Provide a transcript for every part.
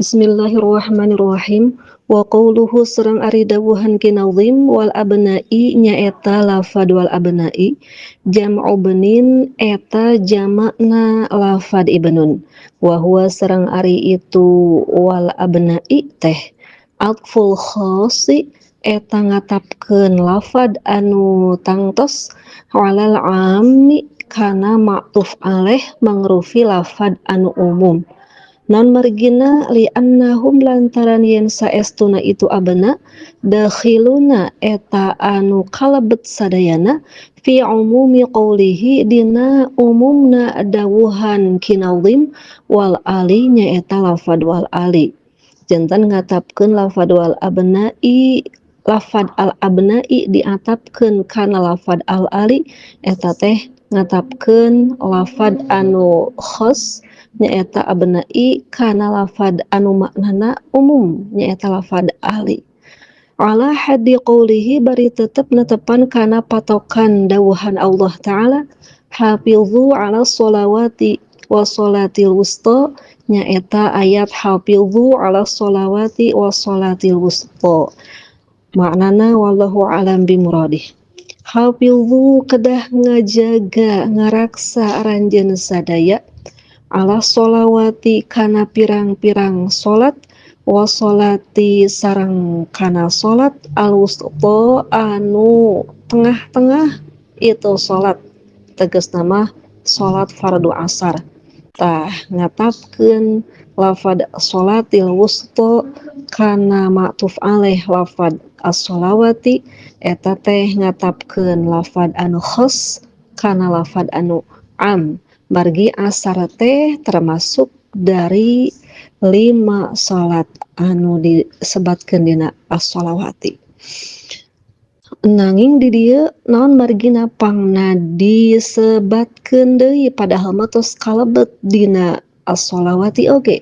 Bismillahirrahmanirrahim. Wa qawluhu sareng ari dawuhan Ki Nazim wal abna'i nyaeta lafad wal abna'i jam'u benin eta jamakna lafad ibnun wa huwa sareng ari itu wal abna'i teh atful khasi eta ngatapkeun lafad anu tangtos alal ammi kana ma'tuf alaih mangrufi lafad anu umum. Non margina li annahum lantaran yen saestuna itu abna dakhiluna eta anu kalebet sadayana fi umumi qawlihi dina umumna dawuhan Ki Nazim wal ali nyaeta lafad wal ali. Jantan ngatapkeun lafad wal abna'i lafad al abna'i diatapkeun kana lafad al ali eta teh ngatapkeun lafad anu khos nyaeta abna'i kana lafad anu maknana umum nyaeta lafad ali. Ala haddi qawlihi bari tetep netepan kana patokan dawuhan Allah Ta'ala hafizu ala sholawati wa sholatil wusta nyaeta ayat hafizu ala sholawati wa sholatil wusta. Maknana wallahu alam bimuradih. Hafizu kedah ngajaga ngaraksa aranjeun sadaya ala sholawati kana pirang-pirang solat wa sholati sareng kana solat al-wusta anu tengah-tengah itu solat tegas nama solat fardu asar. Tah ngatapkeun lafad sholatil wusta kana ma'tuf alaih lafad as-sholawati eta teh ngatapkeun lafad anu khos kana lafad anu am. Margi asar teh termasuk dari 5 salat anu disebatkeun dina as-sholawati. Nanging di dieu naon margina pangna disebatkeun deui padahal mah tos kalebet dina as-sholawati oge.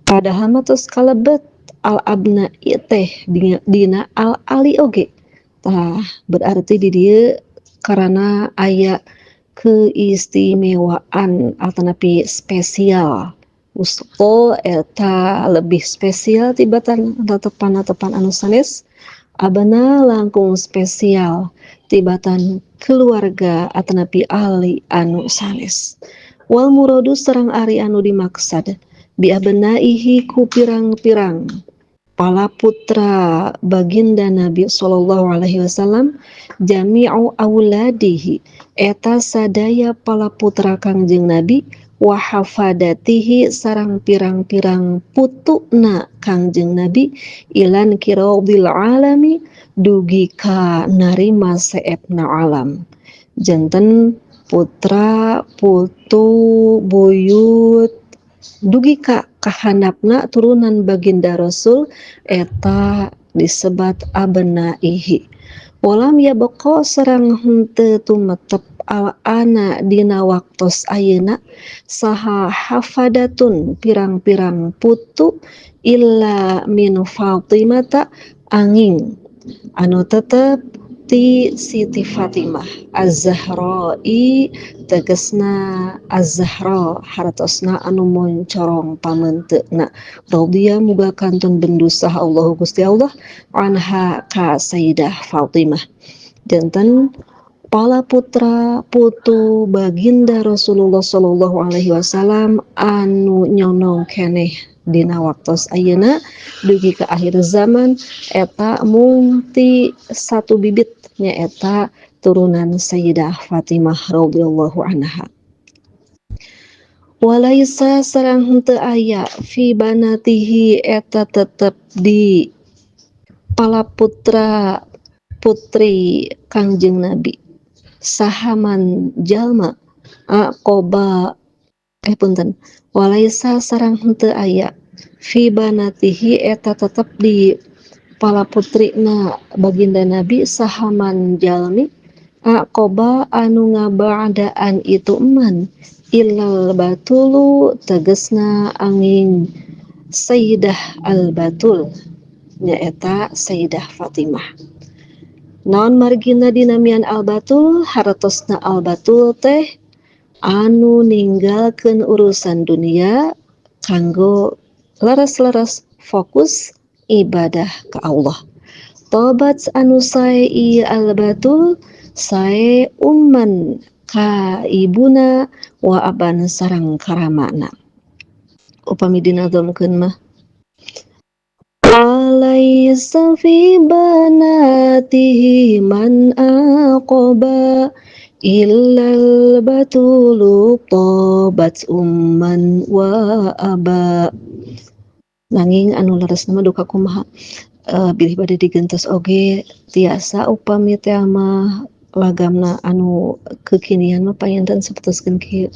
Padahal mah tos kalebet al-abna'i teh dina al-ali oge. Tah berarti di dieu karena aya keistimewaan atanapi spesial. Wusta eta lebih spesial tibatan tepan-tepan anu sanes. Abana langkung spesial tibatan keluarga atanapi ali anu sanes. Wal muradu sareng ari anu dimaksad bi abnaihi ku pirang-pirang pala putra baginda Nabi sallallahu alaihi wasallam jami'u auladihi eta sadaya pala putra Kangjeng Nabi wa hafadatihi sareng pirang-pirang putuna Kangjeng Nabi ilan kiradil alami dugi ka narima seepna alam. Janten putra putu buyut dugi ka kahanapna turunan baginda Rasul eta disebat abnaihi. Walam yabqa sareng henteu tumetep al-ana dina waktos ayeuna saha hafadatun pirang-pirang putu illa min Fatimata angin anu tetep ti Siti Fatimah Az-Zahra'i tegesna Az-Zahra hartosna anu moncorong pamenteuna radhiya muga kantun bendusah Allahu Gusti Allah anha ka Sayyidah Fatimah. Janten pala putra putu baginda Rasulullah sallallahu alaihi wasallam anu nyonong keneh dina waktos ayeuna dugi ke akhir zaman eta mung ti satu bibit nyaeta turunan Sayyidah Fatimah radhiyallahu anha. Walaisa sareng henteu aya fi banatihi eta tetep di pala putra putri Kangjeng Nabi sahaman jalma aqoba punten walaisa sareng henteu aya fi banatihi eta tetep di pala putrina baginda Nabi sahaman jalmi aqoba anu ngaba'daan itu eman ilal batulu tegesna angin Sayyidah al-Batul nyaeta Sayyidah Fatimah. Naon margina dinamian al-Batul hartosna al-Batul teh anu ninggalkeun urusan dunia kanggo leres-leres fokus ibadah ka Allah. Tobat anu sae ieu albatul sae umman ka ibuna wa aban sareng karamana. Upami dinazamkeun mah alaisa fi banatihi man aqaba illal batulu tobat umman wa aba. Nanging anu leresna mah duka kumaha bilih bade digentos oge tiasa upami teh mah lagamna anu kekinian mah panginten sapertoskeun kieu.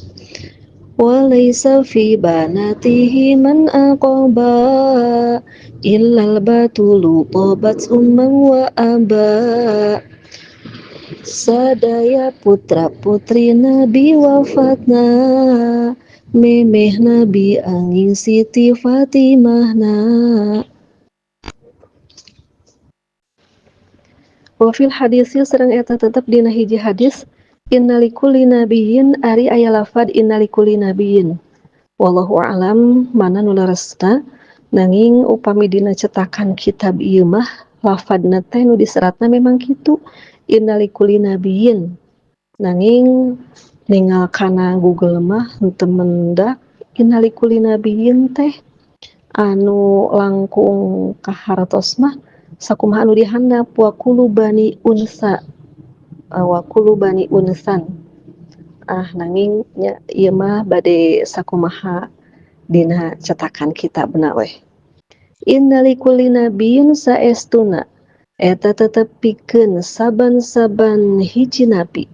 Walaysa fi banatihi man aqaba illal batulu tobat umman wa aba. Sadaya putra putri Nabi wafatna memeh Nabi angin Siti Fatimahna. Wa fil hadisi sareng eta tetep dina hiji hadis innalikulli nabiyyin ari aya lafad innalikulli nabiyyin. Wallahu a'lam mana nu leresna nanging upami dina cetakan kitab ieu mah lafadna teh nu diseratna memang kitu innalikulli nabiyyin. Nanging ningal kana Google mah henteu mendak innalikulli nabiyyin teh anu langkung kahartos mah sakumaha anu dihandap wa kullu bani unsa wa kullu bani unsan. Ah nanging nya ieu mah bade sakumaha dina cetakan kitabna weh. Innalikulli nabiyyin saestuna eta tetep pikeun saban-saban hiji nabi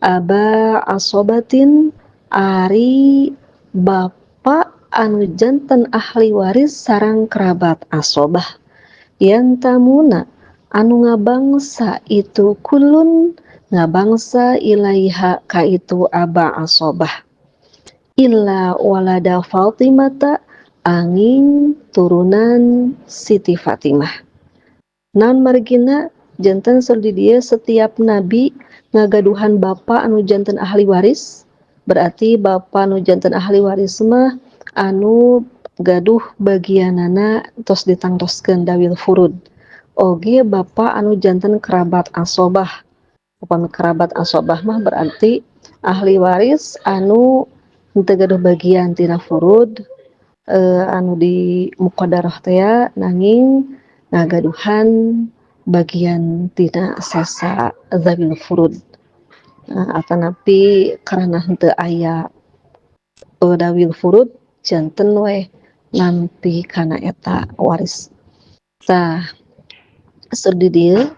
aba asobatin ari bapa anu janten ahli waris sareng kerabat asobah yantamuna anu ngabangsa itu kulun ngabangsa ilaiha ka itu aba asobah illa walada Fatimata angin turunan Siti Fatimah. Naon margina janten saur di dieu setiap nabi ngagaduhan bapa anu janten ahli waris, berarti bapa anu janten ahli waris mah anu gaduh bagianana tos ditangtoskeun dawil furud. Oge bapa anu janten kerabat asobah. Upami kerabat asobah mah berarti ahli waris anu henteu gaduh bagian tina furud anu di muqaddarah teh nanging ngagaduhan bagian tina sesa zawil furud. Nah, atanapi karena henteu aya dawil furud janten weh nampi kana eta waris. Tah saur di dieu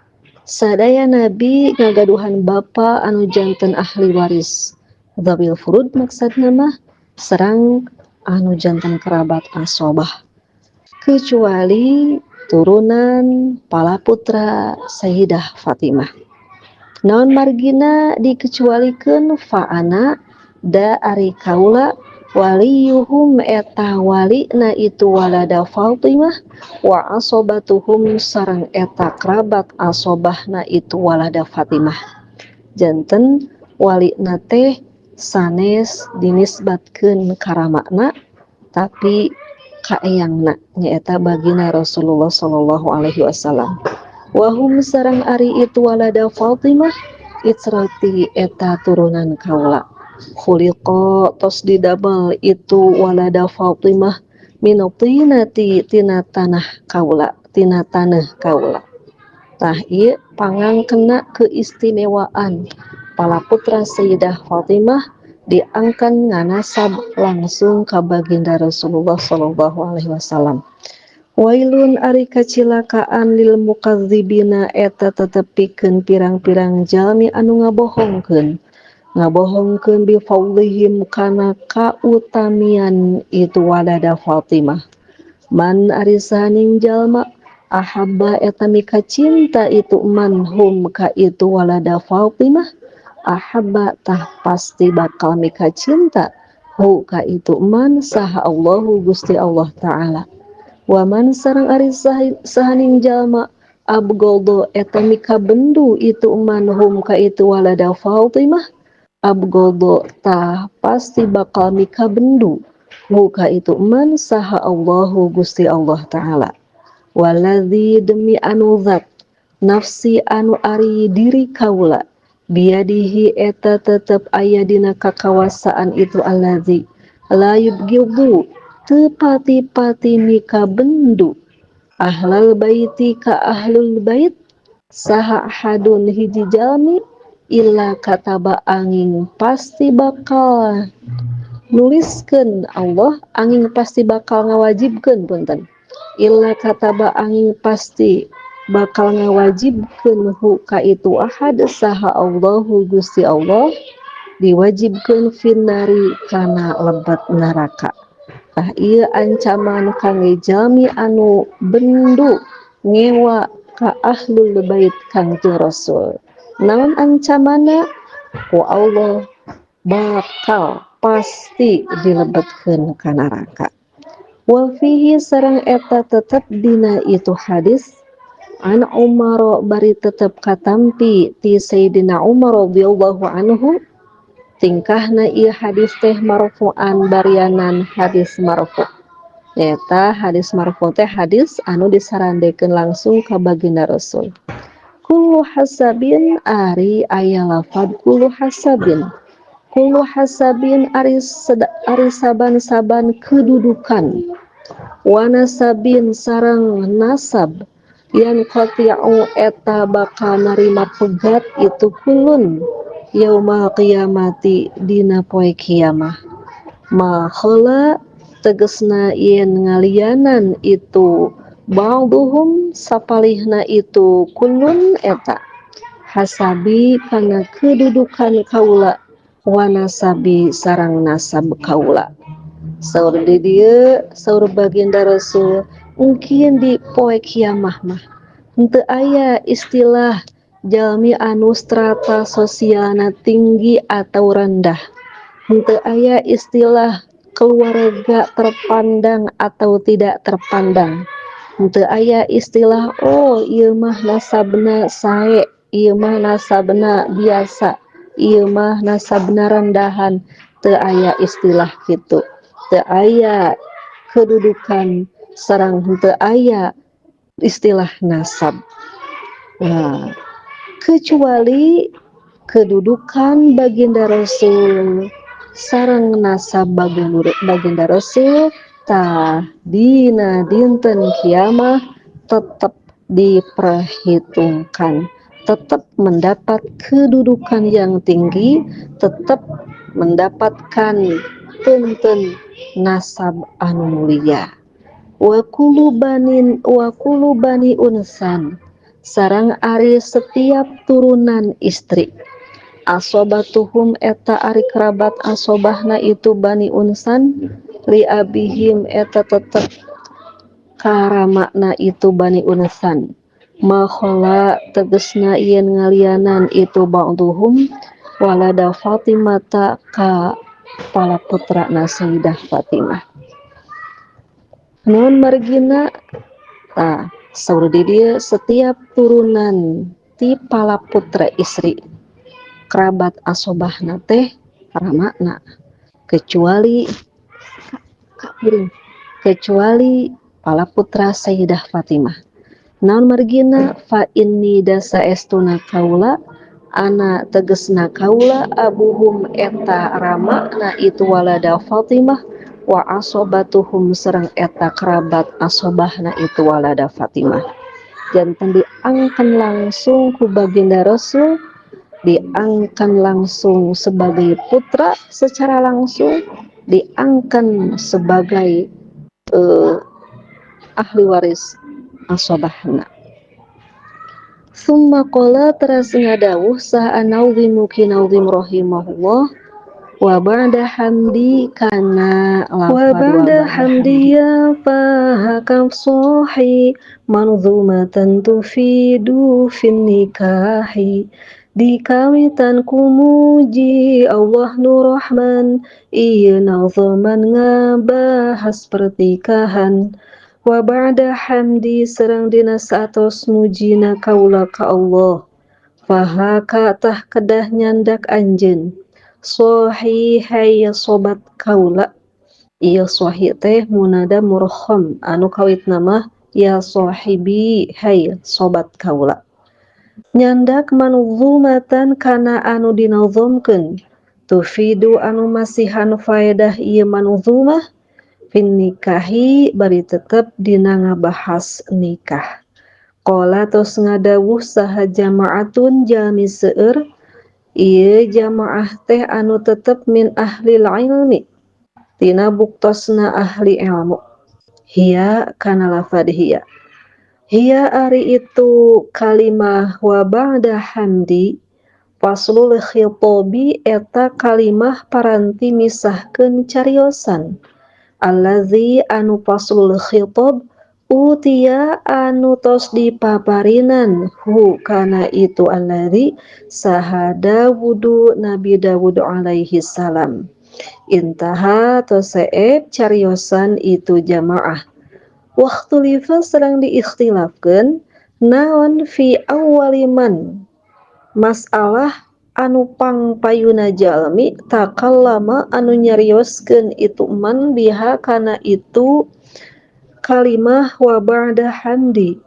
sadaya nabi ngagaduhan bapa anu janten ahli waris zawil furud maksudna mah sareng anu janten kerabat asobah kecuali turunan palaputra Sayyidah Fatimah. Naon margina dikecualikeun fa'ana da ari kaula waliyuhum eta walina itu walada Fatimah wa asobatuhum sareng eta kerabat asobahna itu walada Fatimah. Janten walina teh sanes dinisbatkeun karamakna tapi kaeyangna nyaeta bagina Rasulullah sallallahu alaihi wasallam. Wahum sareng ari itu walada Fatimah itsrati eta turunan kaula. Khuliqa tos didamel itu walada Fatimah minatinati tina tanah kaula, tina tanah kaula. Tah ieu pangangkena keistimewaan palaputra Sayyidah Fatimah diangkan nganasab langsung ka baginda Rasulullah sallallahu alaihi wasallam. Wailun ari kacilakaan lil mukadzibina eta tetepikeun pirang-pirang jalmi anu ngabohongkeun. Ngabohongkeun bi fadlihim kana kautamian itu walada Fatimah. Man ari saning jalma ahabba eta mika cinta itu man hum ka itu walada Fatimah ahabba tah pasti bakal mika cinta hu ka itu man saha Allahu Gusti Allah Ta'ala. Wa man sareng ari sahaning jalma abgodo eta mika bendu itu man hum ka itu walada Fatimah abgodo tah pasti bakal mika bendu Muka itu man saha Allahu Gusti Allah Ta'ala. Waladzi demi anu zat nafsi anu ari diri kaula biadihi eta tetep aya dina kakawasaan itu allazi la yubghidu teu pati-pati mika bendu ahlal baiti ka ahlul bait saha hadun hiji jalmi illa kataba angin pasti bakal nuliskeun Allah angin pasti bakal ngawajibkeun punten illa kataba angin pasti bakal ngawajibkeun hu ka itu ahad saha Allahu Gusti Allah diwajibkeun finnari kana lebet neraka. Tah ieu ancaman kangge jalmi anu bendu ngewa ka ahlul bait Kangjeng Rasul. Naon ancamanna? Ku Allah bakal pasti dilebetkeun ka neraka. Wa fihi sareng eta tetep dina itu hadis an Umar bari tetep katampi ti Sayyidina Umar radhiyallahu anhu tingkahna ieu hadis teh marfu'an barianan hadis marfu. Eta hadis marfu teh hadis anu disarandekeun langsung ka baginda Rasul. Kullu hasabin ari aya lafad kullu hasabin. Kullu hasabin ari saban-saban kedudukan. Wa nasabin sareng nasab yan qati'u eta bakal narima pegat itu kulun yaumal qiyamati dina poe kiamah. Ma khala tegesna yen ngalianan itu ba'duhum sapalihna itu kulun eta hasabi kana kedudukan kaula wa nasabi sarang nasab kaula. Saur di dieu saur baginda Rasul mungkin di poe kiamah mah henteu aya istilah jalmi anu strata sosialna tinggi atau rendah, henteu aya istilah keluarga terpandang atau tidak terpandang, henteu aya istilah oh ieu mah nasabna sae, ieu mah nasabna biasa, ieu mah nasabna rendahan, teu aya istilah kitu, teu aya kedudukan sareng henteu aya istilah nasab. Nah, kecuali kedudukan baginda Rasul sareng nasab baginda Rasul tah dina dinten kiamah tetap diperhitungkan, tetap mendapat kedudukan yang tinggi, tetap mendapatkan punten nasab anu mulia. Wa kullu banin wa kullu bani unsan sarang ari setiap turunan istri asobatuhum eta ari kerabat asobahna itu bani unsan li abihim eta tetep karamakna itu bani unsan ma khala tegesna yen ngalianan itu ba'duhum walada Fatimata ka pala putrana Sayyidah Fatimah. Naon margina? Tah saur di dieu setiap turunan ti pala putra istri kerabat asobahna teh ramakna kecuali kecuali pala putra Sayyidah Fatimah. Naon margina? Fa inni dasa estuna kaula ana tegesna kaula abuhum eta ramakna itu walada Fatimah wa asobatuhum serang eta kerabat asobahna itu walada Fatimah. Janten diangkan langsung ku baginda Rasul, diangkan langsung sebagai putra secara langsung, diangkan sebagai ahli waris asobahna. Summa qala teras ngadawuh saha naudhimu ki naudhim rahimahullah wa ba'da hamdi kana wa ba'da hamdi ya fahakam sohi manzumatan tufidu fin nikahi dikawitan ku muji Allah nur Rahman ieu nazaman ngabahas pertikahan wa ba'da hamdi sareng dina saatos mujina kaula ka Allah fahaka tah kedah nyandak anjeun sohihai sobat kaula Ieu sohi teh munada murakham anu kawitna mah ya sahibi hai sobat kaula. Nyandak manzumatan kana anu dinazomkeun tufidu anu masihan faedah ieu manzumah fin nikahi bari tetep dina ngabahas nikah. Qala tos ngadawuh saha jamaatun jalmi seueur ieu jamaah teh anu tetep min ahlil ilmi tina buktosna ahli ilmu. Hiya kana lafad hiya. Hiya ari itu kalimah wa ba'da hamdi faslul khitabi eta kalimah paranti misahkeun cariosan. Allazi anu faslul khitab utia anu tos dipaparinan hu kana itu allazi saha Dawudu Nabi Dawud alaihi salam. Intaha toseeb cariosan itu jamaah. Waktulifa serang diikhtilafkeun naon fi awwaliman masalah anu pangpayuna jalmi takallama anu nyarioskeun itu man biha kana itu kalimah wa ba'da hamdi.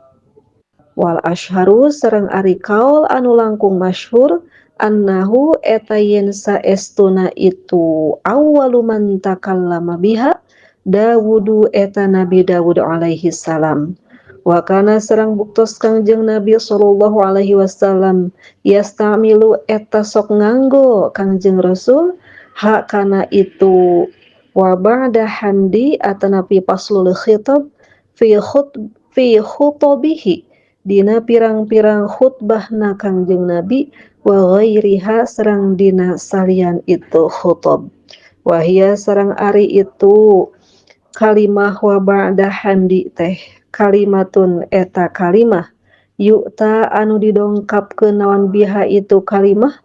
Wal ashharu sareng ari kaul anu langkung masyhur annahu eta yen saestuna itu awwalu man takallama biha Dawudu eta Nabi Dawud alaihi salam. Wa kana sareng buktos Kangjeng Nabi sallallahu alaihi wasallam yastamilu eta sok nganggo Kangjeng Rasul ha kana itu wa ba'da hamdi atanapi faslul khitab fi khutabihi dina pirang-pirang khutbahna Kangjeng Nabi wa ghairiha sareng dina salian itu khutab. Wahia sareng ari itu kalimah wa ba'da hamdi teh kalimatun eta kalimah yu'ta anu didongkapkeun naon biha itu kalimah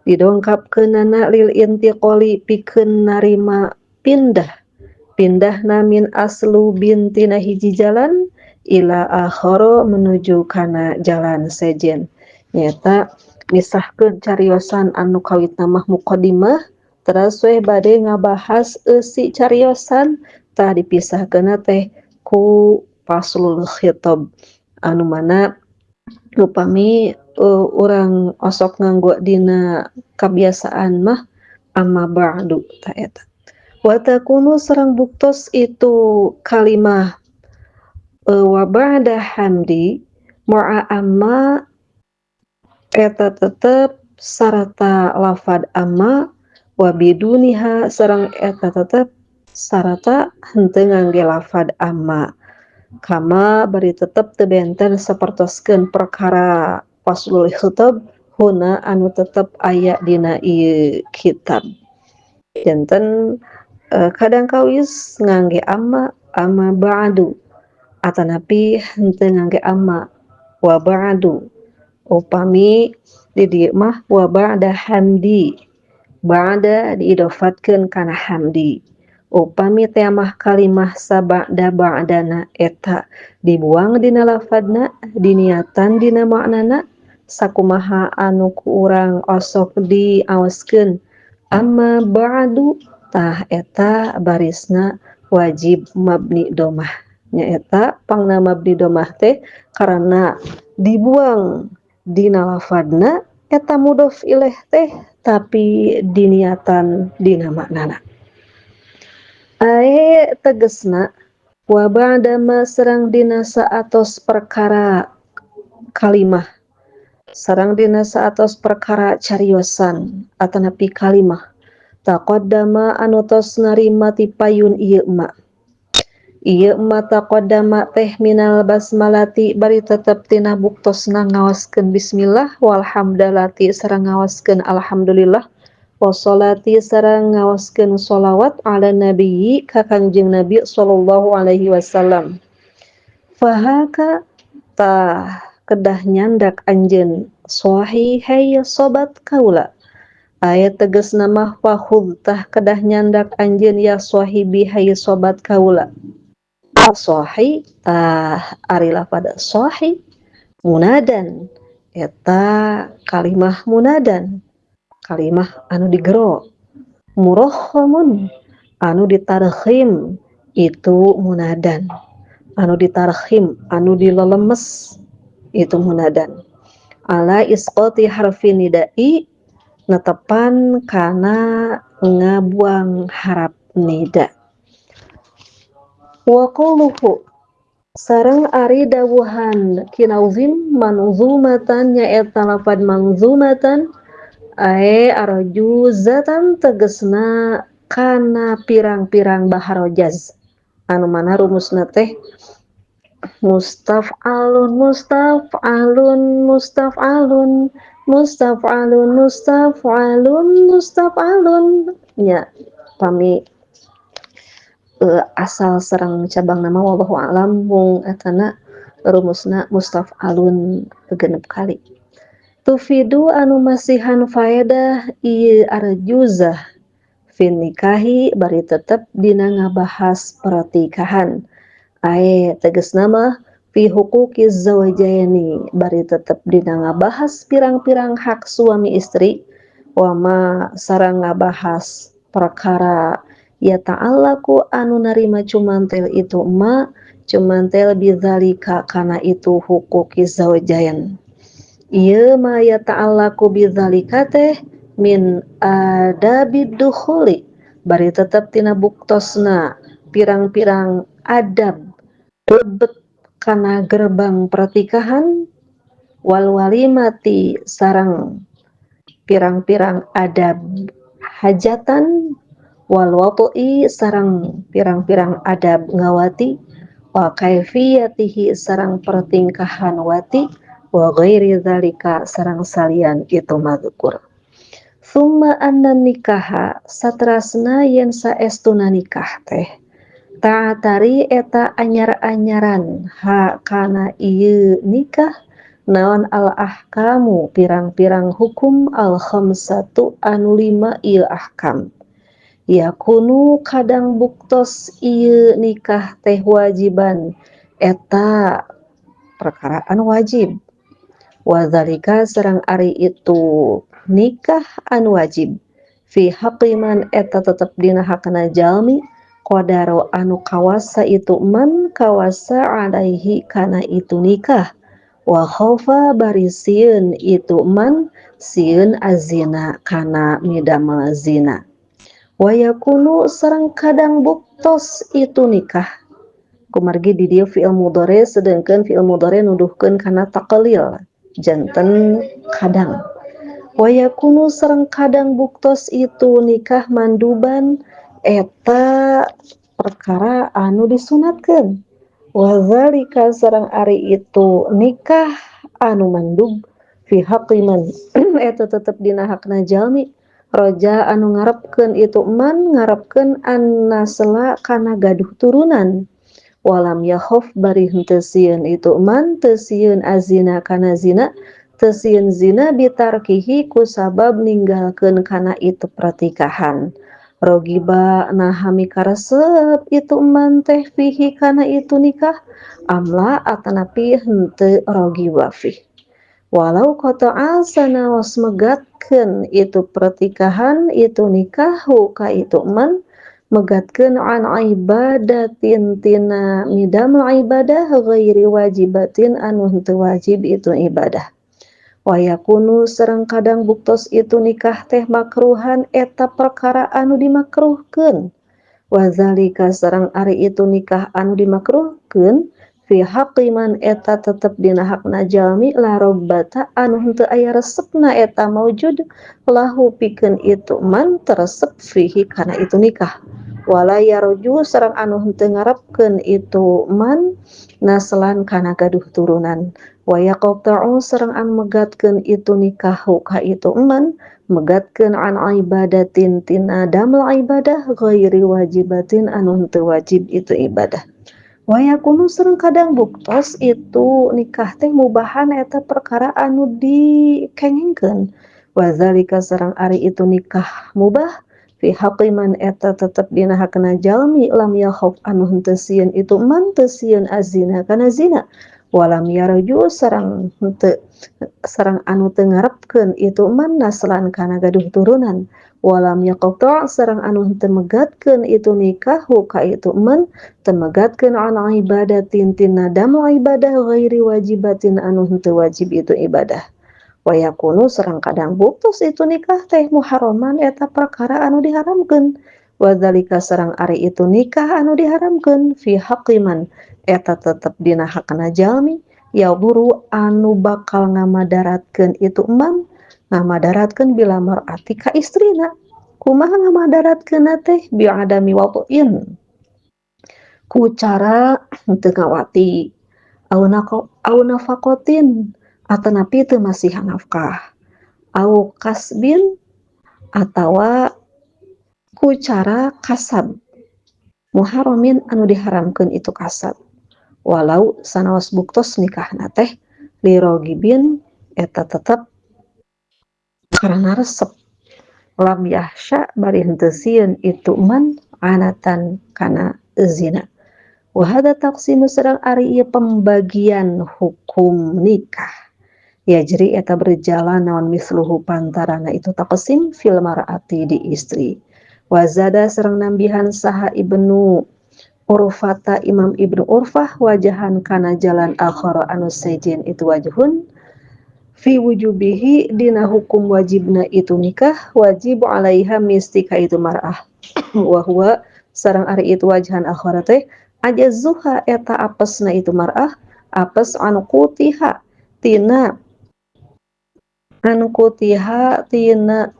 didongkapkeunana lil intiqali pikeun narima pindah pindahna min aslu bintina hiji jalan ila akhara menuju kana jalan sejen. Nyata misahkeun cariosan anu kawitna mah muqaddimah teras we bade ngabahas eusi cariosan tah dipisahkeunna teh ku faslul khitab anu mana upami urang osok nganggo dina kabiasaan mah amma ba'du ta eta. Wa takunu sareng buktos itu kalimah wa ba'da hamdi ma'a amma eta tetep sarata lafad amma wa biduniha sareng eta tetep sarata henteu ngangge lafad amma. Kama bari tetep teu benten sapertoskeun perkara faslul khitab huna anu tetep aya dina ieu kitab. Janten kadang kawis ngangge amma amma ba'du atanapi henteu ngangge amma wa ba'du. Upami di dieu mah wa ba'da hamdi, ba'da diidofatkeun kana hamdi. Upami teh mah kalimah sabada ba'dana eta dibuang dina lafadna diniatan dina maknana sakumaha anu ku urang osok diaoskeun amma ba'du tah eta barisna wajib mabni domah. Nyaeta pangna mabni domah teh karena dibuang dina lafadna eta mudhof ilaih teh tapi diniatan dina maknana. Ae tegesna wa ba'da ma sareng dina saatos perkara kalimah sareng dina saatos perkara cariosan atanapi kalimah taqaddama anu tos narima ti payun ieu ma. Ieu ma taqaddama teh minal basmalati bari tetep tina buktosna ngaoskeun bismillah walhamdalati sareng ngaoskeun alhamdulillah wassalati sareng ngaoskeun sholawat ala nabiyyi ka Kangjeng Nabi sallallahu alaihi wasallam. Fahaka tah kedah nyandak anjeun sahihai sobat kaula. Aya tegasna mah fahud tah kedah nyandak anjeun ya sahibi hai sobat kaula. Sahi tah ari lafad sahi munadan eta kalimah munadan kalimah anu digero murahhamun Anu ditarhim itu munadan, anu ditarhim anu dilelemes itu munadan. Ala isqati harfi nidai netepan kana ngabuang harap nida. Wa qawluhu sareng ari dawuhan kinauzim manzumatan nyaeta lafad manzumatan ae arjuzatan tegesna kana pirang-pirang baharojaz anu mana rumusna teh mustaf'alun mustaf'alun mustaf'alun mustaf'alun mustaf'alun mustaf'alun nya pami asal sareng cabang nama wallahu a'lam mung etana rumusna mustaf'alun genep kali. Tufidu anu masihan faedah ieu arjuzah fin nikahi bari tetep dina ngabahas pertikahan. Ae tegasna mah fi huquqiz zawjaini bari tetep dina ngabahas pirang-pirang hak suami istri wama sareng ngabahas perkara ya ta'allaku anu narima cumantel itu ma cumantel bidzalika kana itu huquqiz zawjain. Ieu ma ya ta'allaku bidzalika teh min adabid dukhuli bari tetep tina buktosna pirang-pirang adab lebet kana gerbang pertikahan wal walimati sareng pirang-pirang adab hajatan wal watu'i sareng pirang-pirang adab ngawati wa kaifiyatihi sareng pertingkahan wati wa ghairi dzalika sareng salian itu mazkur. Summa anna nikaha satrasna yen saestuna nikah teh ta'atari eta anyar-anyaran ha kana ieu nikah naon al ahkamu pirang-pirang hukum al khamsatu anu lima ieu ahkam. Yakunu kadang buktos ieu nikah teh wajiban eta perkara anu wajib. Wadzalika sareng ari itu nikah anu wajib fi haqiman eta tetep dina hakna jalmi qadaro anu kawasa itu man kawasa alaihi kana itu nikah wa khaufa bari sieun itu man sieun azina kana midamel zina. Wa yakunu sareng kadang buktos itu nikah kumargi di dieu fi'il mudhari sedengkeun fi'il mudhari nuduhkeun kana taqlil janten kadang. Wa yakunu sareng kadang buktos itu nikah manduban eta perkara anu disunatkeun. Wa zalika sareng ari itu nikah anu mandub fi haqqi man eta tetep dina hakna jalmi roja anu ngarepkeun itu man ngarepkeun annasla kana gaduh turunan walam yakhaf bari henteu sieun itu man teu sieun azina kana zina teu sieun zina bitarkihi ku sabab ninggalkeun kana itu pertikahan. Rogiba naha mikaresep itu man teh fihi kana itu nikah amla atanapi henteu rogiba fih. Walau qata'a sanaos megatkeun itu pertikahan itu nikah ka itu man megatkeun an ibadatin tina midamel ibadah ghairi wajibatin anu henteu wajib itu ibadah. Wa yakunu sareng kadang buktos itu nikah teh makruhan eta perkara anu dimakruhkeun. Wa zalika sareng ari itu nikah anu dimakruhkeun fi haqqi man eta tetep dina hakna jalmi la robbata anu henteu aya resepna eta maujud lahu pikeun itu man teresep fihi kana itu nikah. Wala yarju sareng anu henteu ngarepkeun itu man naslan kana gaduh turunan. Wa yaqta'u sareng anu megatkeun itu nikahu ka itu man megatkeun an ibadatin tina damel ibadah ghairi wajibatin anu henteu wajib itu ibadah. Wa yakunu sareng kadang buktos itu nikah teh mubahan eta perkara anu dikengingkeun. Wa zalika sareng ari itu nikah mubah fi haqqi man eta tetep dina hakna jalmi lam yakhaf anu henteu sieun itu man teu sieun azina kana zina. Walam yarju sareng henteu sareng anu teu ngarepkeun itu man naslan kana gaduh turunan. Walam yaqta sareng anu henteu megatkeun itu nikahu ka itu man teu megatkeun an ibadatin tina damu ibadah ghairi wajibatin anu henteu wajib itu ibadah. Wa yakunu sareng kadang buktos itu nikah teh muharraman eta perkara anu diharamkeun. Wa dzalika sareng ari itu nikah anu diharamkeun fi haqqiman eta tetep dina hakna jalmi yaduru anu bakal ngamadaratkeun itu man ngamadaratkeun bila mar'ati ka istrina. Kumaha ngamadaratkeunna teh bi adami wad'in ku cara teu ngawati au nafaqatin atanapi teu masihan nafkah au kasbin atawa ku cara kasab muharramin anu diharamkeun itu kasab. Walau sanaos buktos nikahna teh lirogibin eta tetep karena resep lam yahsya bari henteu sieun itu man anatan kana zina. Wa hadza taqsimu sareng ari ieu pembagian hukum nikah yajri eta berjalan naon misluhu pantarana itu taqsim fil mar'ati di istri. Wa zada sareng nambihan saha Ibnu Urfata Imam Ibnu Urfah wajahan kana jalan akhara anu sejen itu wajhun fi wujubihi dina hukum wajibna itu nikah wajib alaiha mistika itu mar'ah. Wa huwa sareng ari itu wajhan akhara teh ajazuha eta apesna itu mar'ah apes anu qutiha tina anu qutiha tina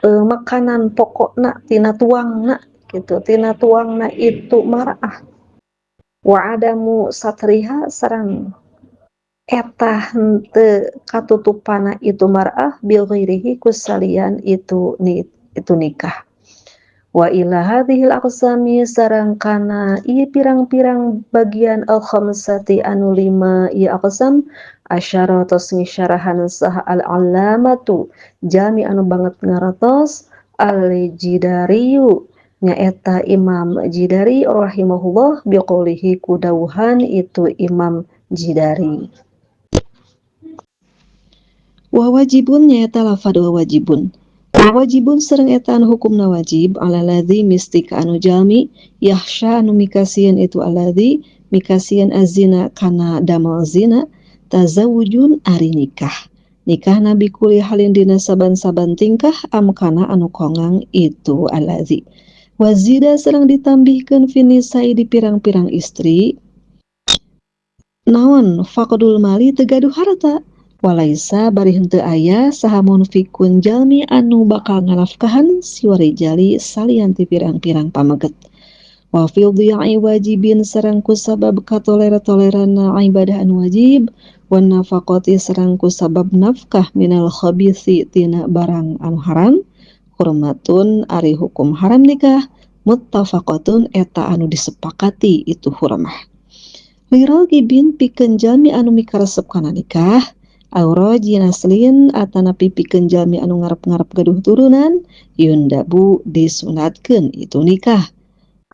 makanan pokokna tina tuangna gitu tina tuangna itu mar'ah. Wa adamu satriha sareng eta henteu katutupana itu mar'ah bil ghairihi kusalian itu itu nikah. Wa ila hadhil aqsami sareng kana ieu pirang-pirang bagian al khamsati anu lima ieu aqsam asyara tos ngisyarahan saha al allamatu jami anu banget ngaratos al jidariyu nyaeta Imam Jidari rahimahullah biqaulihi kudawuhan itu Imam Jidari. Wa wajibun nyaeta lafad wa wajibun. Wa wajibun sareng eta anu hukumna wajib ala ladzi mistika anu jalmi yahsya anu mikasieun itu alladzi mikasieun azina kana damel zina tazawujun ari nikah. Nikah nabi kuli halin dina saban-saban tingkah amkana anu kongang itu alladzi. Wazida sareng ditambihkeun finisai di pirang-pirang istri naon faqdul mali teu gaduh harta walaisa bari henteu aya saha munfikun jalmi anu bakal nganafkahan siwarijali salian ti pirang-pirang pameget. Wa fil dhi'i wajibin sareng kusabab katoler-tolerana ibadah anu wajib wan nafaqati sareng kusabab nafkah minal khabisi tina barang anu haram hurmatun ari hukum haram nikah muttafaqatun eta anu disepakati itu hurmah. Liragibin pikeun jalmi anu mikaresep kana nikah auraji naslin atanapi pikeun jalmi anu ngarep-ngarep gaduh turunan yundabu disunatkeun itu nikah.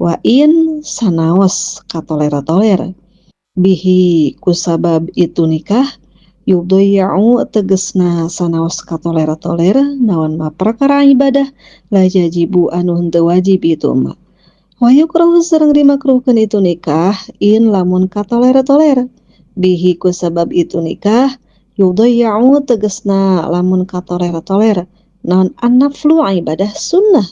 Wa in sanaos katolera-toler bihi kusabab itu nikah yudaya'u tegesna sanaos katolera-toler naon ma perkara ibadah la yajibu anu henteu wajib itu ma. Wa yukrahu sareng dimakruhkeun itu nikah in lamun katolera-toler bihi kusabab itu nikah yudaya'u tegesna lamun katolera-toler naon annaflu ibadah sunnah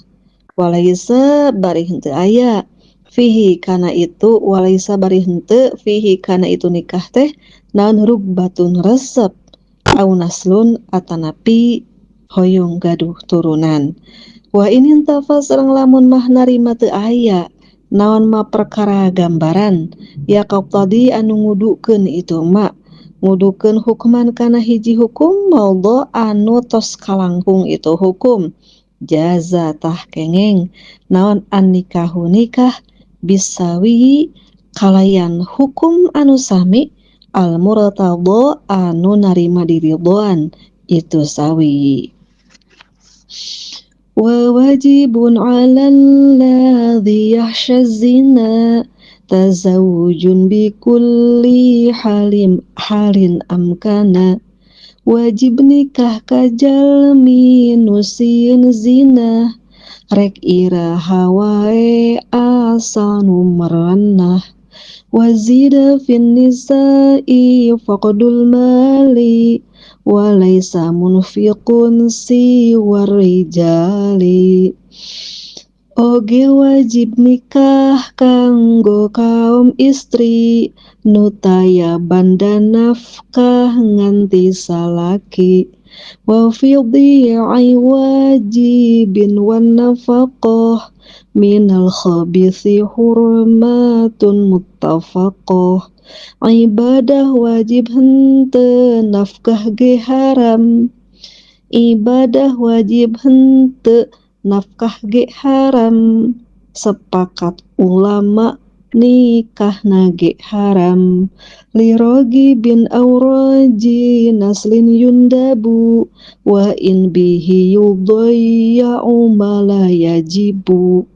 walaisa bari henteu aya fihi kana itu walaisa bari henteu fihi kana itu nikah teh naon rugbatun resep au naslun atanapi hoyong gaduh turunan. Wa in intafa sareng lamun mah narima teu aya naon ma perkara gambaran ya tadi anu ngudukeun itu ma ngudukeun hukuman kana hiji hukum maudhu anu tos kalangkung itu hukum jaza tah kengeng naon an nikahu nikah bisawi kalayan hukum anu sami al murtadha anu narima diridhoan itu sawi. Wa wajibun 'alal ladzi yahsha zina Tazawwujun bi kulli halin amkana. Wajib nikah ka jalmi nu sieun zina, rek iraha wae asal nu merenah. Wazida fin nisa'i faqdul mali, walaisa munfiqun siwar rijali. Oge wajib nikah kanggo kaum istri, nu taya banda nafkah nganti salaki. Wa fi dhi'i wajibin wan nafaqah, minal khabithi hurmatun muttafaqah. Ibadah wajib henteu nafkah ge haram, ibadah wajib henteu nafkah ge haram. Sepakat ulama nikahna ge haram. Lirogi bin auraji naslin yundabu, wa in bihi yudayya'u ma la yajibu.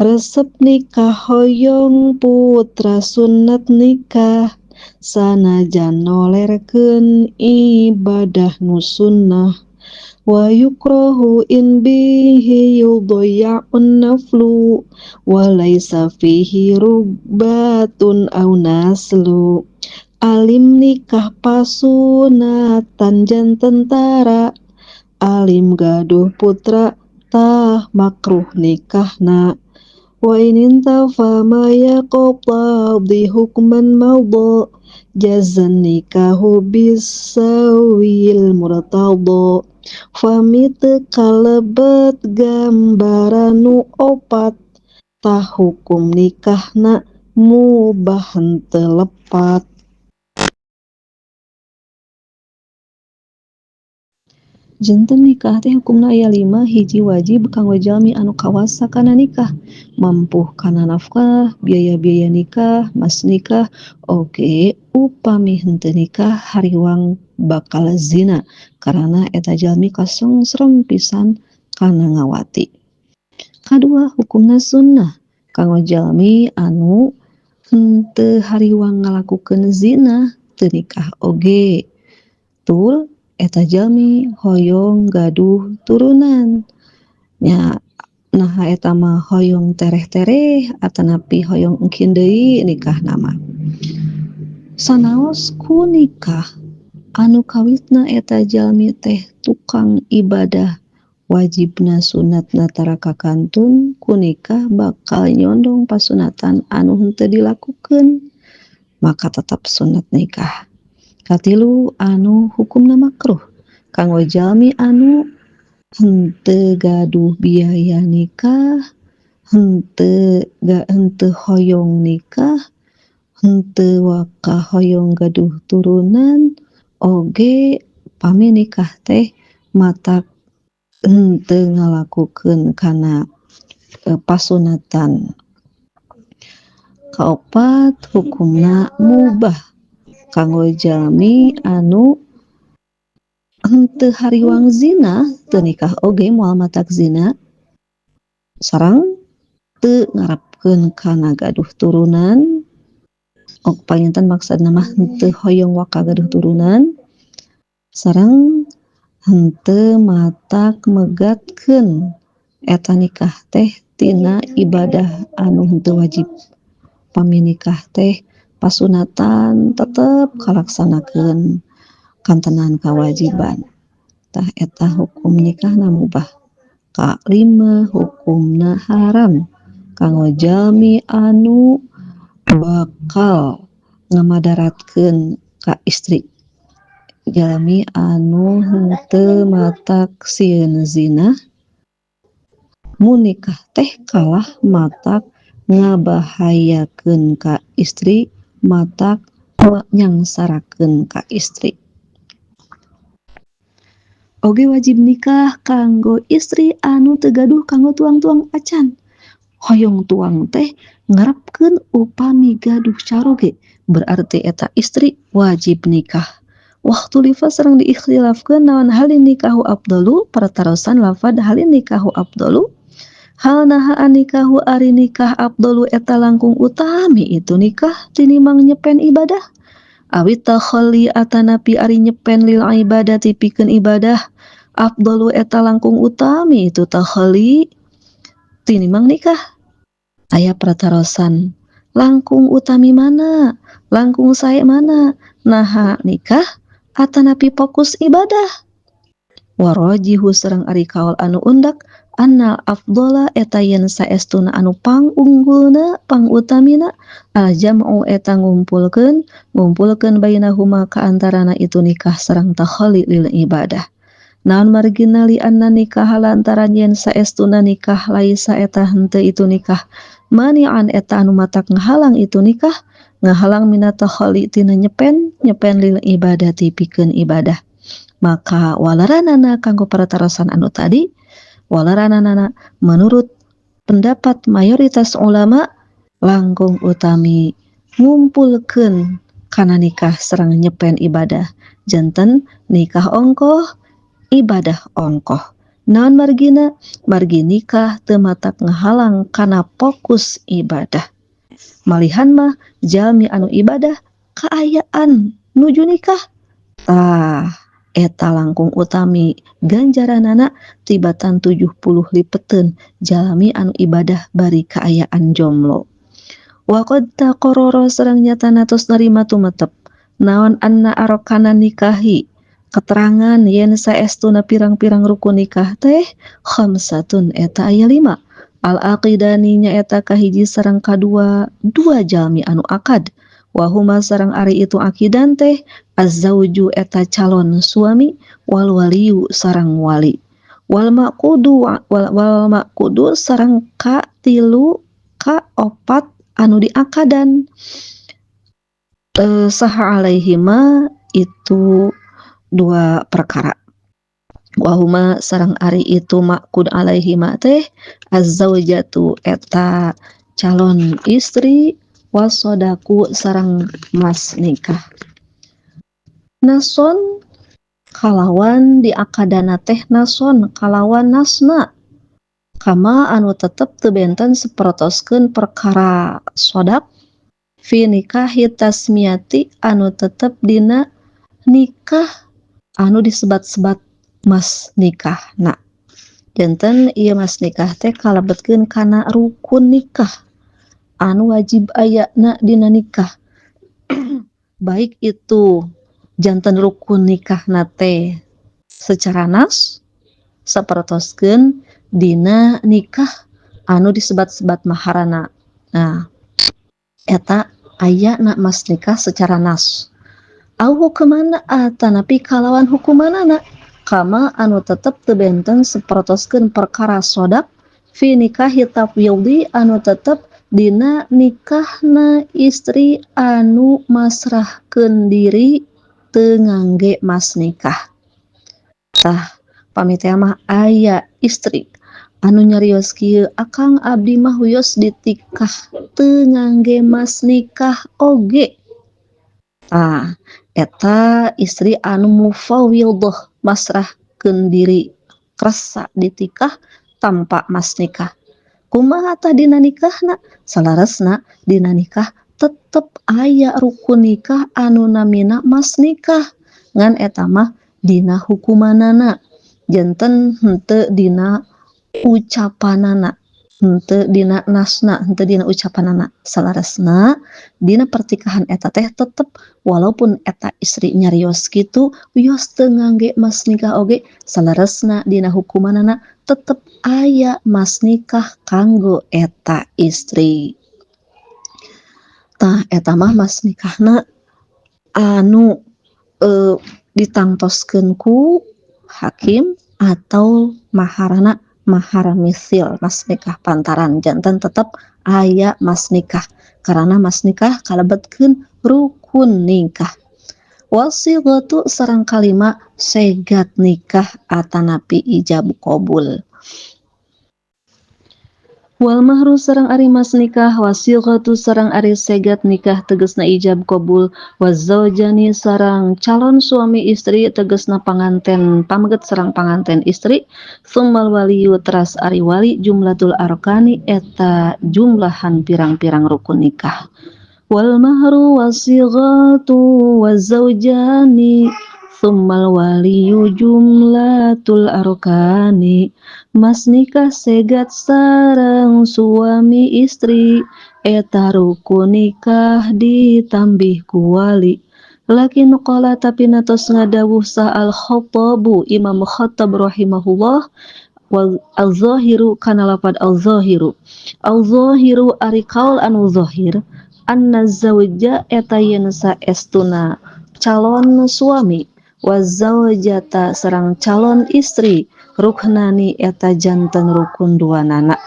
Resep nikah hoyong putra sunat nikah, sanajan nolerkeun ibadah nu sunnah. Wa yukrahu in bihi yudayya'un naflu, wa laisa fihi rugbatun aw naslu. Alim nikah pasunatan jan tentara, alim gaduh putra tah makruh nikahna. Wa in intafa ma yaqtadi hukman madha, jazan nikahu bisawil murtada. Fami teu kalebet gambaran nu opat, tah hukum nikahna mubah henteu lepat. Janten nikah teh hukumna aya 5, hiji wajib kanggo jalmi anu kawasa kana nikah, mampu kana nafkah, biaya-biaya nikah, mas nikah. Oge upami henteu nikah hariwang bakal zina karena eta jalmi kasongserem pisan kana ngawati. Kadua hukumna sunnah kanggo jalmi anu henteu hariwang ngalakukeun zina teu nikah oge. Tul eta jalmi hoyong gaduh turunan nya, naha eta mah hoyong tereh-tereh atanapi hoyong engkin deui nikah nama. Sanaos ku nikah anu kawitna eta jalmi teh tukang ibadah wajibna sunatna tara kakantun, ku nikah bakal nyondong pasunatan anu henteu dilakukeun, maka tetap sunat nikah. Katilu anu hukumna makruh kanggo jalmi anu henteu gaduh biaya nikah, henteu hoyong nikah, henteu waka hoyong gaduh turunan, oge pami nikah teh matak henteu ngalakukeun kana pasunatan. Kaopat hukumna mubah kanggo jalmi anu henteu hariwang zina, teu nikah oge moal matak zina, sareng teu ngarepkeun kana gaduh turunan. Ok panginten maksudna mah henteu hoyong waka gaduh turunan, sareng henteu matak megatkeun eta nikah teh tina ibadah anu henteu wajib. Pami nikah teh pasunatan tetep kalaksanakeun kantenan kawajiban. Tah eta hukum nikahna mubah. Kalima hukumna haram kanggo jalmi anu bakal ngamadaratkeun ka istri. Jalmi anu henteu matak sieun zina, mun nikah teh kalah matak ngabahayakeun ka istri, matak nyangsarakeun ka istri. Oge wajib nikah kanggo istri anu teu gaduh kanggo tuang-tuang acan. Hoyong tuang teh ngarepkeun upami gaduh caroge, berarti eta istri wajib nikah. Waktu lifa sareng diikhtilafkeun naon halin nikahu afdalu, pertarosan lafad halin nikahu afdalu, Hal naha anikahu ari nikah afdalu eta langkung utami itu nikah tinimbang nyepen ibadah. Awit takhalli atanapi ari nyepen lil ibadati pikeun ibadah afdalu eta langkung utami itu takhalli tinimbang nikah. Aya pratarosan langkung utami mana, langkung sae mana, naha nikah atanapi fokus ibadah. Warajihu sareng ari kaul anu undak annal afdhala eta yen saestuna anu pangunggulna pangutamina al jam'u eta ngumpulkeun ngumpulkeun bainahuma ka antarana itu nikah sareng takhalli lil ibadah. Naon margina li anna nikah lantaran yen saestuna nikah laisa eta henteu itu nikah mani'an eta anu matak ngahalang itu nikah ngahalang mina takhalli tina nyepen nyepen lil ibadati pikeun ibadah. Maka walaranana kanggo paratarosan anu tadi, walaranana menurut pendapat mayoritas ulama langkung utami ngumpulkeun kana nikah sareng nyepen ibadah. Janten nikah ongkoh, ibadah ongkoh. Naon margina? Margi nikah teu matak ngahalang kana fokus ibadah. Malihan mah jalmi anu ibadah kaayaan nuju nikah. Tah eta langkung utami ganjaranana tibatan 70 lipeteun jalmi anu ibadah bari kaayaan jomblo. Wa qad taqarrara sareng nyatana tos narima tumetep naon anna arokana nikahi keterangan yen saestuna pirang-pirang rukun nikah teh khamsatun eta aya 5. Al aqidani nyaeta kahiji sareng kadua dua jalmi anu akad. Wahuma sareng ari itu akidan teh azzauju eta calon suami wal waliyu sareng wali wal maqudu wal maqudu sareng ka tilu ka opat anu diakadan saha alaihima itu dua perkara. Wahuma sareng ari itu maqud alaihima teh azzaujatu eta calon istri wasodaku sareng mas nikah. Nason kalawan diakadana teh nason kalawan nasna kama anu tetep teu benten sapertoskeun perkara sodak fi nikahi tasmiyati anu tetep dina nikah anu disebat-sebat mas nikahna. Janten ieu mas nikah teh kalebetkeun kana rukun nikah anu wajib ayana dina nikah. Baik itu janten rukun nikah nate secara nas sapertoskeun dina nikah anu disebat-sebat maharana. Nah, eta ayana mas nikah secara nas. Au hukumana atanapi kalawan hukumanana kama anu tetep teu benten sapertoskeun perkara sodak fi nikahi tafwidhi anu tetep dina nikahna istri anu masrahkeun diri teu ngangge mas nikah. Tah pamit mah aya istri anu nyarios kieu, akang abdi mah wios ditikah teu ngangge mas nikah oge. Tah eta istri anu mufawwidhah masrahkeun diri kersa ditikah tanpa mas nikah. Kumaha tah dina nikahna? Salaresna dina nikah tetep aya rukun nikah anu namina mas nikah. Ngan eta mah dina hukumanana, janten henteu dina ucapanana, henteu dina nasna, henteu dina ucapanana. Salaresna dina pertikahan eta teh tetep walaupun eta istri nyarios kitu wios teu ngangge mas nikah oge, salaresna dina hukumanana tetep aya mas nikah kanggo eta istri. Tah eta mah mas nikahna anu ditangtoskeun ku hakim atau maharana mahar misil, mas nikah pantaran. Janten tetep aya mas nikah karena mas nikah kalebetkeun rukun nikah. Wasighatu sareng kalima segat nikah atanapi ijab qabul. Wal mahru sareng ari mas nikah wasighatu sareng ari segat nikah tegesna ijab qabul wazaujani sareng calon suami istri tegesna panganten pameget sareng panganten istri summal waliyu teras ari wali jumlatul arkani eta jumlahan pirang-pirang rukun nikah. Wal mahru wasighatu wazaujani summal waliyu jumlatul arkani. Mas nikah segat sareng suami istri eta rukun nikah ditambih ku wali. Lakin qala tapi natos ngadawuh sa al khattabu Imam Khattab rahimahullah wal al-zahiru kana lafad al-zahiru. Al-zahiru ari kaul anu zahir anna zawja eta yen saestuna calon suami wazaujata sareng calon istri ruknani eta janten rukun duanana.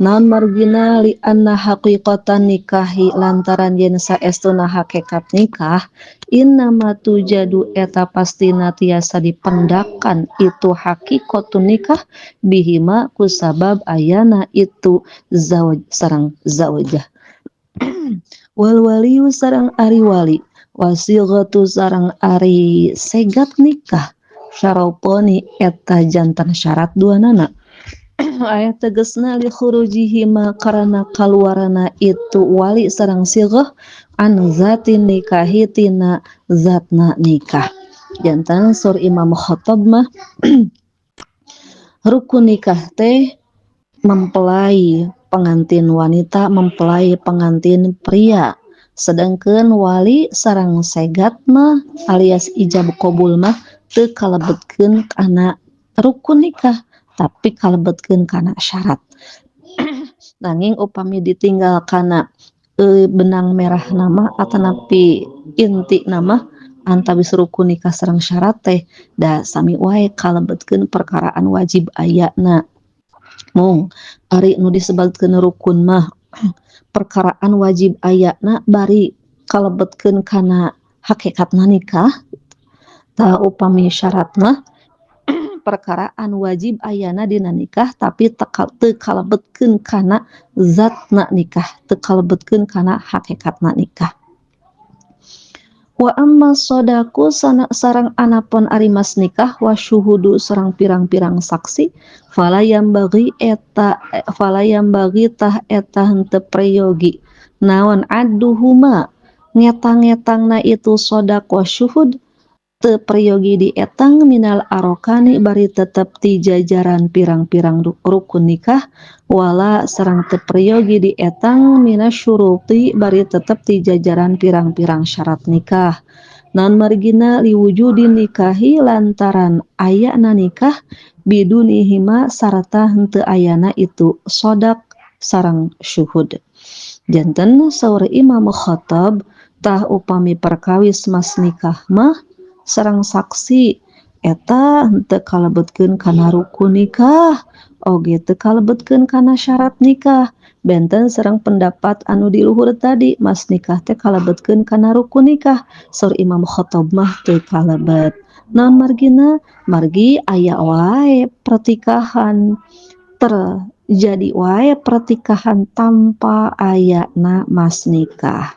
Naon margina li anna haqiqatan nikahi lantaran yen saestuna hakikat nikah innama tujadu eta pastina tiasa dipendakan itu haqiqatun nikah bihima kusabab ayana itu zauj sareng zaujah. Wal waliyu sareng ari wali wasighatu sareng ari segat nikah syaratoni eta jantan syarat duanana. Ayat tegesna li khurujihima karana kaluarana itu wali sareng sighah an zatin nikahi tina zatna nikah. Jantan sur Imam Khattab mah rukun nikah teh mempelai pengantin wanita, mempelai pengantin pria. Sedangkan wali sareng segat mah alias ijab qabul mah teu kalebetkeun kana rukun nikah, tapi kalebetkeun kana syarat. Nanging upami ditinggal kana benang merah nama atanapi inti nama antawis rukun nikah sareng syarat teh da sami wae kalebetkeun perkaraan wajib ayana. Mung ari nu disebutkeun rukun mah perkaraan wajib ayana bari kalebetkeun kana hakikatna nikah. Tah upami syarat mah perkaraan wajib ayana dina nikah tapi teu kalebetkeun kana zatna nikah, teu kalebetkeun kana hakikatna nikah. Wa amma sodaku sareng anapun ari mas nikah wa syuhudu sareng pirang-pirang saksi fala yambaghi eta fala yambaghi tah eta henteu prayogi naon adduhuma ngetang-ngetangna itu sodak wa syuhud teu prayogi dietang minal arokani bari tetep ti jajaran pirang-pirang rukun nikah wala sareng teu prayogi dietang minasyuruti bari tetep ti jajaran pirang-pirang syarat nikah. Naon margina liwujudi nikahi lantaran ayana nikah bidunihima sarta henteu ayana itu sodak sareng syuhud. Janten saur Imam Khattab tah upami perkawis mas nikah mah sareng saksi eta henteu kalebetkeun kana rukun nikah oge teu kalebetkeun kana syarat nikah. Benten sareng pendapat anu di luhur tadi mas nikah teh kalebetkeun kana rukun nikah, saur Imam Khattab mah teu kalebet. Naon margina? Margi aya wae pertikahan terjadi wae pertikahan tanpa ayana mas nikah.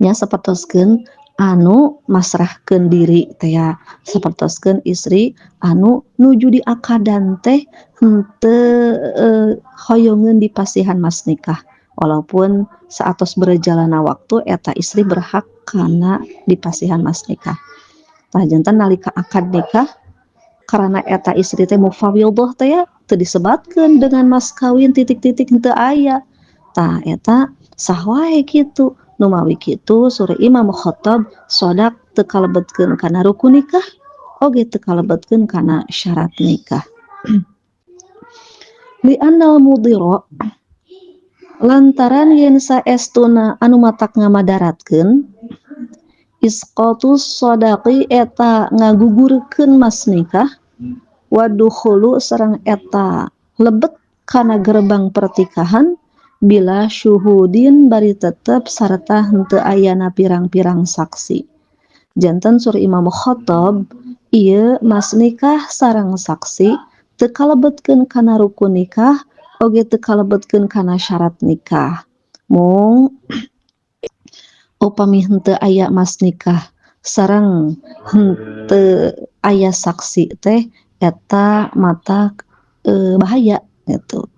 Nya sapertoskeun anu masrahkeun diri teh ya, sapertoskeun istri anu nuju diakadan teh henteu hoyongeun dipasihan mas nikah, walaupun saatos berjalanna waktu eta istri berhak kana dipasihan mas nikah. Tah janten nalika akad nikah karena eta istri teh mufawwidhah teh ya teu disebatkeun dengan mas kawin titik-titik henteu aya. Tah eta sah wae kitu. Numawi kitu surah Imam Khattab sodak teu kalebetkeun kana rukun nikah oge teu kalebetkeun kana syarat nikah. Li annal mudira lantaran yen saestuna anu matak ngamadaratkeun isqatus sodaqi eta ngagugurkeun mas nikah wadukhulu sareng eta lebet kana gerbang pertikahan bila syuhudin bari tetep sarta henteu ayana pirang-pirang saksi. Janten sur Imam Khattab ieu mas nikah sareng saksi teu kalebetkeun kana rukun nikah oge teu kalebetkeun kana syarat nikah. Mung upami henteu aya mas nikah sareng henteu aya saksi teh eta mata bahaya gitu.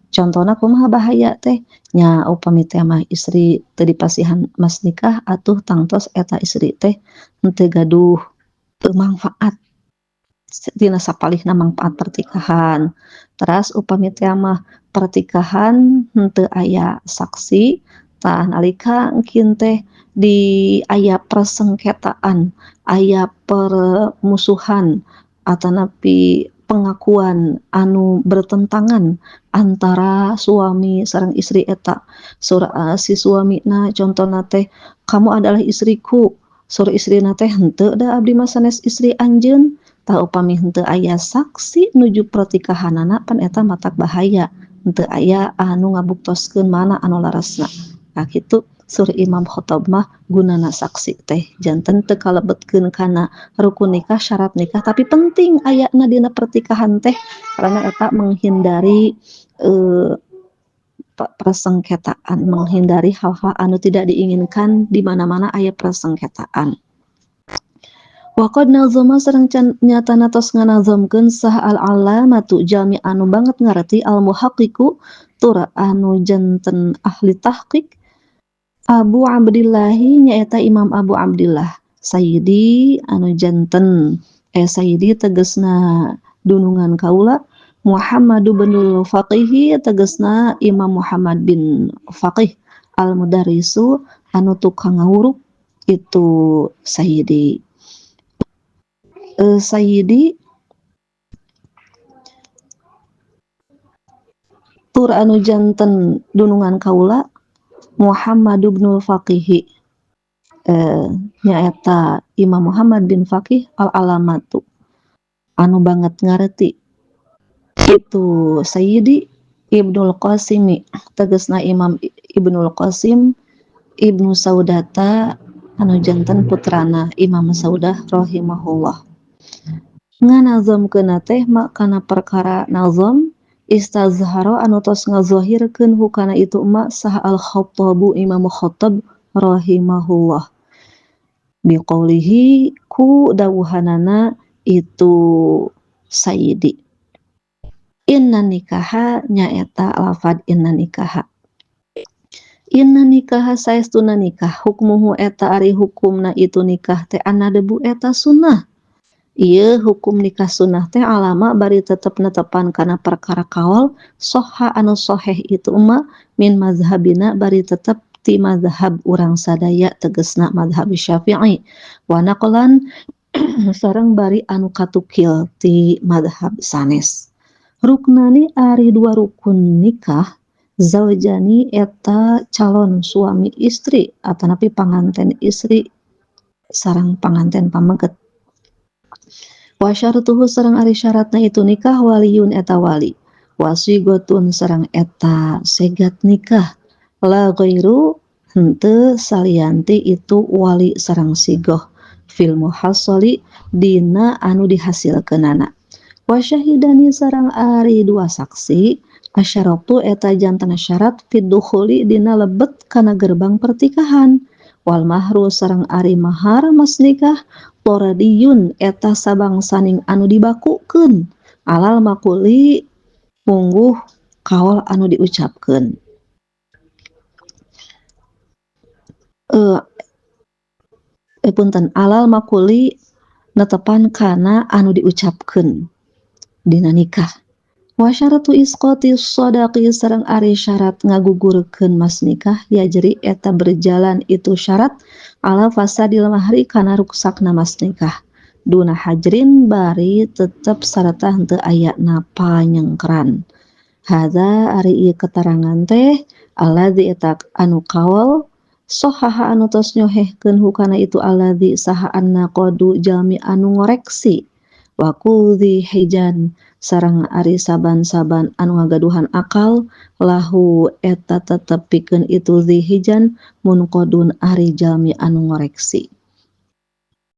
Contohna kumaha bahaya teh nya upami teh mah istri teu dipasihan mas nikah atuh tangtos eta istri teh henteu gaduh manfaat dina sapalihna manfaat pertikahan. Teras upami teh mah pertikahan henteu aya saksi tah nalika engkin teh di aya persengketaan, aya permusuhan atanapi pengakuan anu bertentangan antara suami sareng istri eta. Surah si suamina contohna teh kamu adalah istriku, sur istrina teh henteu da abdi mah sanes istri anjeun. Tah upami henteu aya saksi nuju pertikahanana pan eta matak bahaya, henteu aya anu ngabuktoskeun mana anu laresna. Nah kitu sur Imam Khattab mah gunana saksi teh janten teu kalebetkeun kana rukun nikah, syarat nikah, tapi penting ayana dina pertikahan teh karena eta menghindari persengketaan, menghindari hal-hal anu tidak diinginkan di mana-mana aya persengketaan. Waqad nazama sareng nyatana tos nganazamkeun sah al-alamatu jalmi anu banget ngarti al-muhaqqiqu tur anu janten ahli tahqiq Abu Abdillahi nyaeta Imam Abu Abdillah Sayyidi anu janten Sayyidi tegesna dunungan kaula, Muhammad binul Faqihi tegesna Imam Muhammad bin Faqih al-Mudarrisu anu tukang ngawuruk itu Sayyidi. Sayyidi tur anu janten dunungan kaula Muhammad bin Faqihi nyaeta Imam Muhammad bin Faqih al-alamatu anu banget ngareti itu Sayyidi Ibnul Qasimi tegesna Imam Ibnul Qasim Ibnu Saudata anu janten putrana Imam Saudah rahimahullah. Nganazamkeun teh makana perkara nazam istazhara anu tos ngazahirkeun hukana itu ma sah al-Khattabu Imam Khattab rahimahullah biqaulihi ku dawuhanana itu Sayyidi inna nikaha nyaeta lafad inna nikaha inna nikaha saestuna nikah hukmuhu eta ari hukumna itu nikah teh anadebu eta sunnah. Ieu hukum nikah sunnah teh alama bari tetep netepan kana perkara kaol soha anu soheh itu umma min mazhabina bari tetep ti mazhab urang sadaya tegesna mazhab Syafi'i wa naqlan sareng bari anu katukil ti mazhab sanes. Ruknani ari dua rukun nikah zaujani eta calon suami istri atanapi panganten istri sareng panganten pameget. Wa syaratuhu sareng ari syaratna itu nikah waliyun eta wali wasigotun sareng eta segat nikah la ghairu henteu salianti itu wali sareng sigoh fil muhassali dina anu dihasilkeunana. Wa syahidani sareng ari dua saksi asyaratu eta janten syarat fid dukhuli dina lebet kana gerbang pertikahan wal mahru sareng ari mahar mas nikah poradiyun eta sabangsaning anu dibakukeun alal makuli mungguh kaol anu diucapkeun. Punten alal makuli netepan kana anu diucapkeun dina nikah. Wa syaratu isqati shadaqi sareng ari syarat ngagugurkeun mas nikah yajri eta berjalan itu syarat ala fasadil mahri kana ruksakna mas nikah duna hajrin bari tetep sarta henteu ayana panyengkeran. Hadza ari ieu keterangan teh alladzi eta anu kaol sohaha anu tos nyohehkeun hukana itu alladzi saha anna qadu jalmi anu ngoreksi wa kulli hijan sareng ari saban-saban anu ngagaduhan akal lahu eta tetep pikeun itu zihijan munqadun ari jalmi anu ngoreksi.